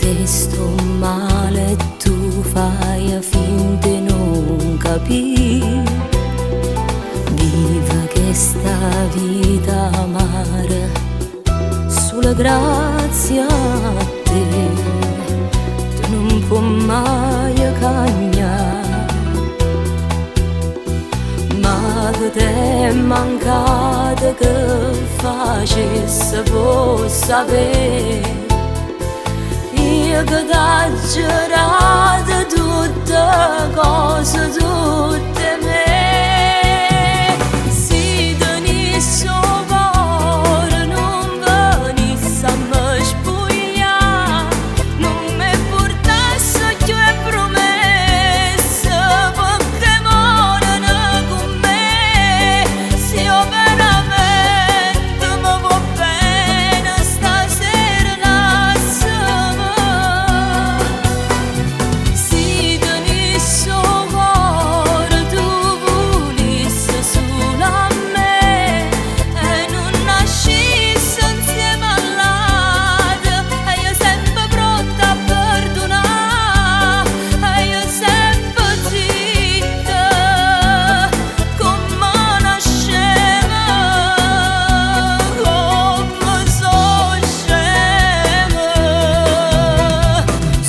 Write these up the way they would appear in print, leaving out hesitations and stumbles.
Chesto 'o mmale e tu faje finta 'e nun capì. Vive chesta vita amara sulo grazie a te. Tu nun può maje cagnà. Ma che t'è mancato che facesse può sapè. Io che t'aggio dato tutte cose, tutte me. Si tenisse 'o core nun venisse a me spuglià, nun me purtasse cchiù 'e promesse, pecché moreno cu me. Si overamente me vuò bene, stasera lassame. Si tenisse 'o core tu vulisse sulo a me e nun ascisse insieme all'ate e io sempe pronta a perdonà e io sempe zitta comme 'na scema, comme so scema.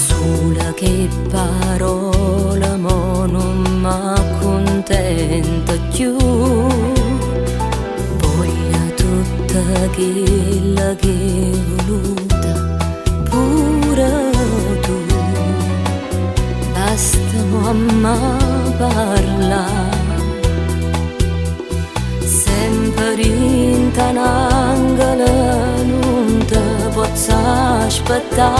Sulo cu 'e parole mo nun m'accuntento cchiù. Voglio tutto chello che hê vuluto pure tu. Basta mo amma parlà. Sempe dint' 'a n'angolo nun te pozzo aspettà.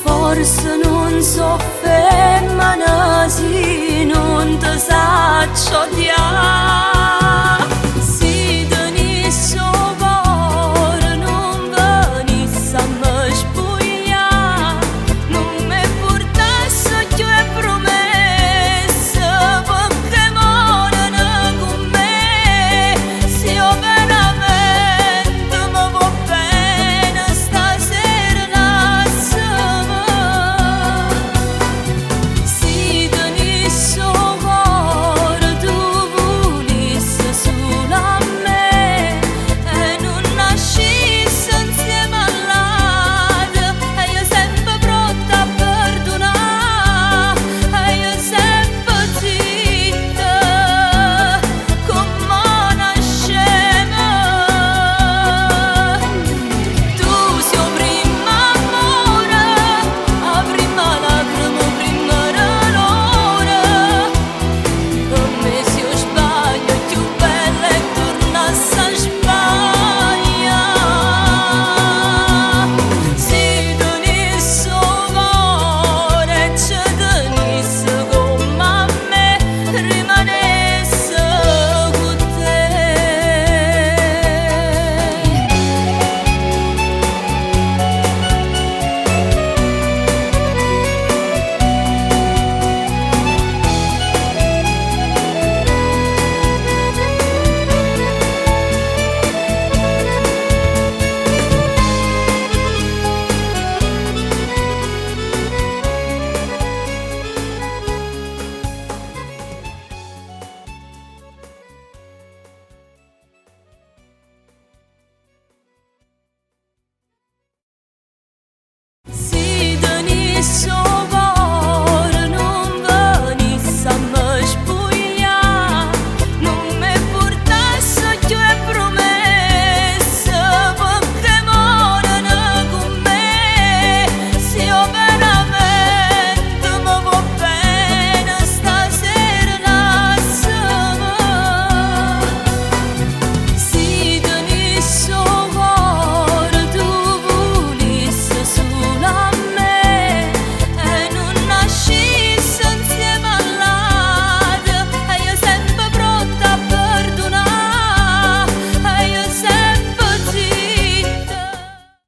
Forse nun so femmina si nun te saccio odià.